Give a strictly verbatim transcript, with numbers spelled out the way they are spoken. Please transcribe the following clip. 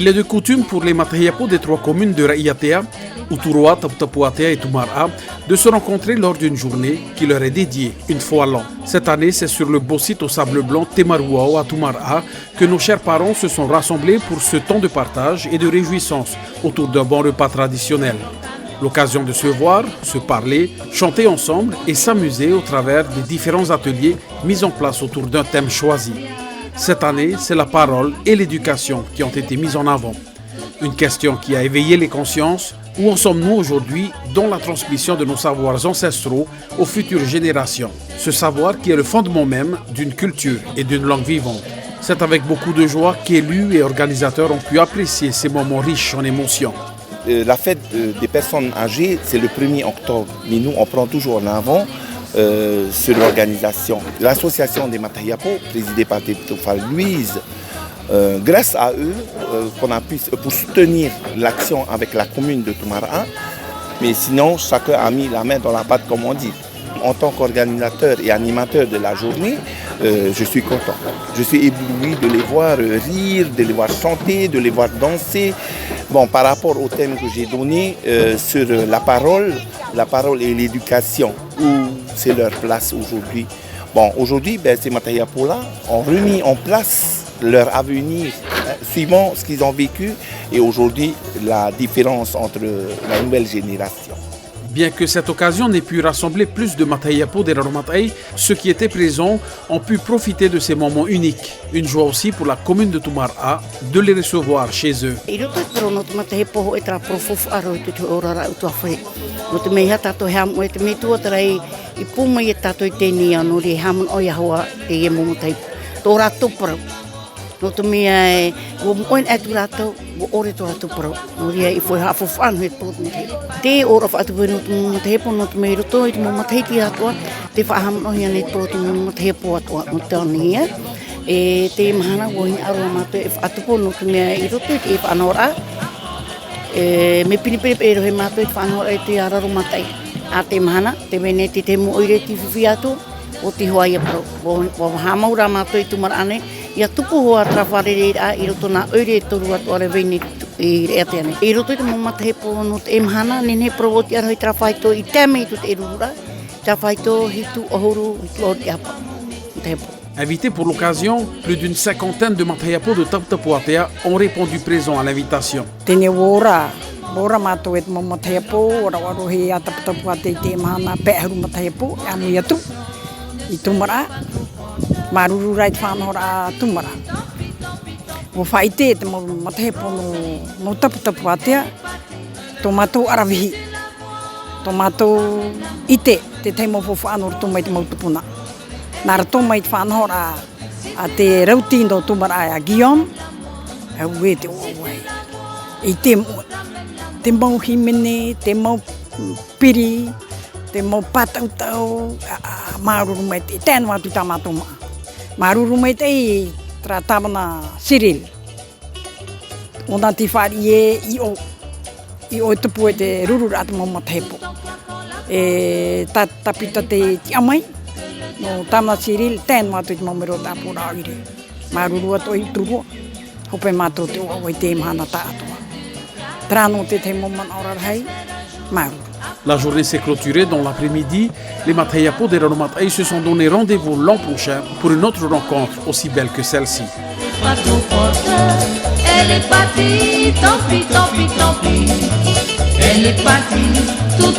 Il est de coutume pour les matahiapo des trois communes de Raʻiātea, Uturoa, Taputapuātea et Tumaraʻa, de se rencontrer lors d'une journée qui leur est dédiée une fois l'an. Cette année, c'est sur le beau site au sable blanc Te Maruao à Tumaraʻa que nos chers parents se sont rassemblés pour ce temps de partage et de réjouissance autour d'un bon repas traditionnel. L'occasion de se voir, se parler, chanter ensemble et s'amuser au travers des différents ateliers mis en place autour d'un thème choisi. Cette année, c'est la parole et l'éducation qui ont été mises en avant. Une question qui a éveillé les consciences, où en sommes-nous aujourd'hui dans la transmission de nos savoirs ancestraux aux futures générations ? Ce savoir qui est le fondement même d'une culture et d'une langue vivante. C'est avec beaucoup de joie qu'élus et organisateurs ont pu apprécier ces moments riches en émotions. Euh, la fête, euh, des personnes âgées, c'est le premier octobre. Mais nous, on prend toujours en avant, euh, sur l'organisation. L'association des Matahiapo, présidée par Te Tofale Louise, euh, grâce à eux, euh, qu'on a pu, pour soutenir l'action avec la commune de Tumaraʻa. Mais sinon, chacun a mis la main dans la pâte, comme on dit. En tant qu'organisateur et animateur de la journée, euh, je suis content. Je suis ébloui de les voir, euh, rire, de les voir chanter, de les voir danser. Bon, par rapport au thème que j'ai donné, euh, sur, euh, la parole, la parole et l'éducation, où c'est leur place aujourd'hui. Bon, aujourd'hui, ben, ces matahiapo-là ont remis en place leur avenir, hein, suivant ce qu'ils ont vécu et aujourd'hui, la différence entre la nouvelle génération. Bien que cette occasion n'ait pu rassembler plus de matahiapo des Raromataʻi, ceux qui étaient présents ont pu profiter de ces moments uniques. Une joie aussi pour la commune de Tumaraʻa de les recevoir chez eux. I roto i te parau nō te matahiapo hōʻē, terā parau faufaʻa roa i te oraraʻa ʻutuāfare. Nō te mea ʻeiaha tātou e haʻamoʻe, te metua terā i, i pū mai ia tātou i teie nei ao, nō reira e haʻamanaʻo ʻoia hoʻi teie mau matahiapo. Tō rātou parau. Nō te mea ē, ʻua moʻe anaʻe atu rātou, ʻua ʻore tō rātou parau. Nō reira, ʻia faʻaʻite faʻahou te parau o te matahiapo. Te ʻōroʻa faʻatupu nō te mau matahiapo, nō te mea i roto i te mau matahiti atoʻa, tē faʻahaʻamanaʻohia nei te parau o te mau matahiapo atoʻa, nō te taone ia. E teie mahana, ʻua hinaʻaro mātou e faʻatupu, nō te mea i roto i te faʻanahoraʻa, e mea pinepine paʻi e roaʻa mātou i te faʻanahoraʻa i te Raromataʻi. ʻA teie mahana, tē vai nei te tahi mau ʻoire tei fifi atu, ʻo tei hoʻi ia parau. ʻUa, ʻua haʻamau rā mātou i Tumaraʻa nei, ʻia tupu hoʻi terā fārereiraʻa i roto i nā ʻoire e toru atoʻa rā e vai nei i Raʻiātea nei. I roto i te mau matahiapo nō teie mahana, nehenehe e parau ʻo tei ʻaraʻi terā faito i tae mai i tō te rururaʻa, terā faito hitu ʻahuru, hitu ʻahuru e hapa. Matahiapo. Invités pour l'occasion, plus d'une cinquantaine de matahiapo de Taputapuātea ont répondu présents à l'invitation. Teie nei ʻua ora, ʻua ora mātou e te mau matahiapo, ʻua rave roa hoʻi ā Taputapuātea i teie mahana, pae ʻahuru matahiapo, e ʻāmui atu i Tumaraʻa, māuruuru rā i te faʻanahoraʻa Tumaraʻa. ʻUa faʻaʻite te mau matahiapo nō, nō Taputapuātea, tō mātou ʻaravihi, tō mātou ʻite, te tahi mau faufaʻa nō roto mai te mau tupuna. Nā roto mai te faʻanahoraʻa a te rauti nō Tumaraʻa, a Guillaume, auē te ʻoaʻoa. I te mau, te mau hīmene, te mau piri, te mau pātautau, ā, ā, māuruuru maitaʻi, e tae noa atu i tā mātou māʻa. Māuruuru maitaʻi terā tāvana Cyril. ʻO nā tei fāriʻi e i ʻō, i ʻō e tupu e te rururaʻa te mau matahiapo. E tā, tāpiti te tiʻa mai, nō tāvana Cyril, e tae noa atu i te mau mero tāpōraʻa ʻoire. Māuruuru atoʻa i Uturoa, hope mātou te ʻoaʻoa i teie mahana tāʻatoʻa. Terā nō te tahi mau manaʻo rarahi, māuruuru. La journée s'est clôturée dans l'après-midi. Les matahiapo des Raromataʻi se sont donné rendez-vous l'an prochain pour une autre rencontre aussi belle que celle-ci. Pas trop forte, elle est partie, tant pis, tant pis, tant pis. Elle est partie, tout